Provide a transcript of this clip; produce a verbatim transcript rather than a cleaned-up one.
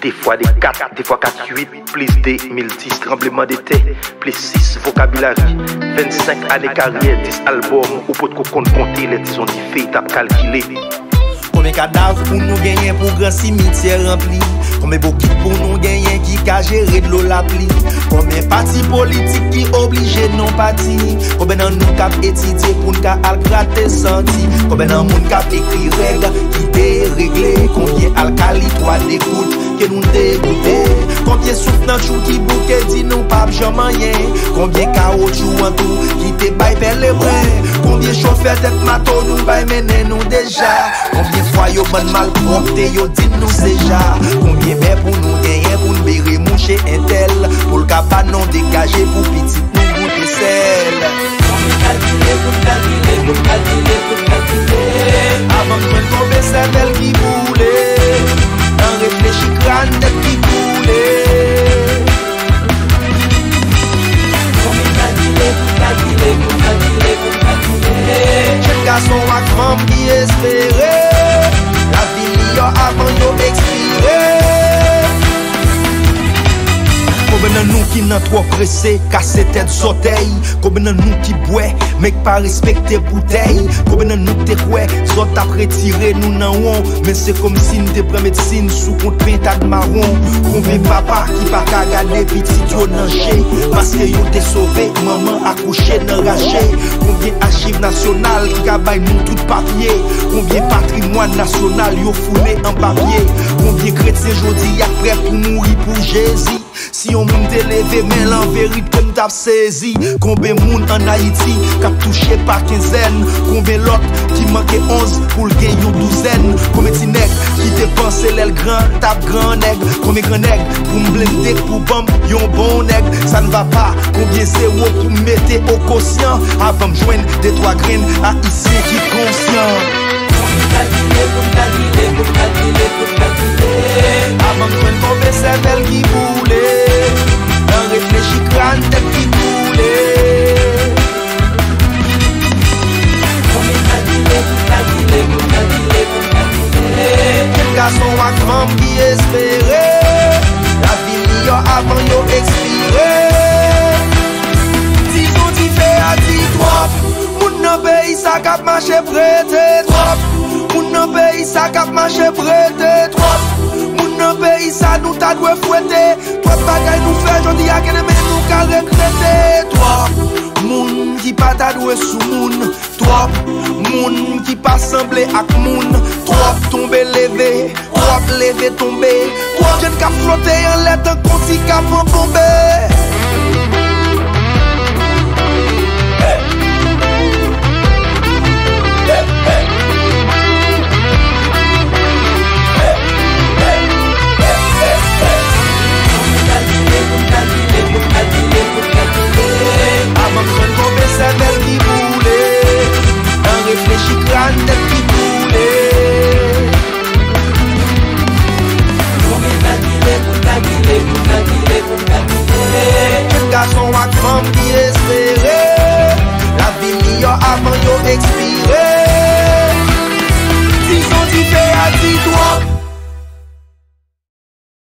De fwa de kat, de fwa kat uit, plis de mil dis, tranbleman de tè, plis sis, vokabilari, vennsenk ane karyè, dis albòm, ou potko konn konte lè Tizon Dife t ap kalkile. Konbyen kadav pou nou genyen pou gran simityè ranpli? Konbyen bokit pou nou genyen ki ka jere dlo lapli? Konbyen pati politik ki oblije non pati? Konbyen nan nou k ap etidye pou n ka al grate santi? Konbyen nan moun k ap ekri règ ki deregle? Konbyen alkali twa degout ke nou degoute? Konbyen souf nan tchou ki bouke di nou p ap janm anyen? Konbyen kawotchou an tou ki te bay pèlebren? Konbyen chofè tèt mato nou bay mennen nou deja? Konbyen fwa yo bann malpwòpte yo di n nou se ja? Konbyen bè pou nou genyen pou n bere mouche entèl pou l ka ba non degaje pou pitit nou goute sèl? Pou n kalkile, pou n kalkile, pou n kalkile, pou n kalkile. Avan m jwenn tonbe sèvèl ki boule, nan reflechi kràn tèt ki koule. Pou n kalkile, pou n kalkile, pou n kalkile, pou n kalkile. Jèn gason ak fanm ki espere lavi miyò avan yo ekspire. Konbyen nan nou ki nan twò prese, kase tèt zòtèy? Konbyen nan nou ki bwè, men k pa respekte boutèy? Konbyen nan nou k te kwè zòt ap retire nou nan won? Men se kòmsi n te pran medsin sou kont pentad mawon. Konbyen papa ki pa ka gade pitit yo nan je, paske yo te sove manman akouche nan raje? Konbyen achiv nasyonal ki ka bay nou tout papye? Konbyen patrimwàn nasyonal yo foule anba pye? Konbyen kretyen jodi a k prè pou mouri pou Jezi? Si yon moun te leve men l an verite m t ap sezi. Konbyen moun ann Ayiti k ap touche pa kenzèn? Konbyen lòt ki manke onz pou l gen yon douzèn? Konbyen ti nèg ki te panse lè l gran t ap gran nèg? Konbyen gran nèg pou m blende k pou ban m yon bon nèg? Sa n va pa, konbyen zewo pou m mete o kosyan avan m jwenn de twa grenn Ayisyen ki konsyan? Pou n kalkile, pou n kalkile, pou n kalkile, pou n kalkile. Avan m jwenn tonbe sèvèl ki boule, nan reflechi kràn tèt ki koule. Pou n kalkile, pou n kalkile, pou n kalkile, pou n kalkile. Jèn gason ak fanm ki espere lavi miyò avan yo ekspire. Tizon Dife a di twòp. Moun nan peyi sa k ap mache prete twòp. Moun nan peyi sa k ap mache prete twòp. Moun nan peyi sa nou ta dwe fwete. Twòp bagay nou fè jodi a, gen demen nou ka regrete. Twòp moun ki pa ta dwe sou moun. Twòp moun ki pa sanble ak moun. Twòp tonbe leve. Twòp leve tonbe, twòp jèn k ap flote anlè tankou ti k ap anbonbe. Avan m jwenn tonbe sèvèl ki boule, nan reflechi kràn tèt ki koule. Pou n kalkile, pou n kalkile, pou n kalkile, pou n kalkile. Jèn gason ak fanm ki espere lavi miyò avan yo ekspire. Tizon Dife a di twòp.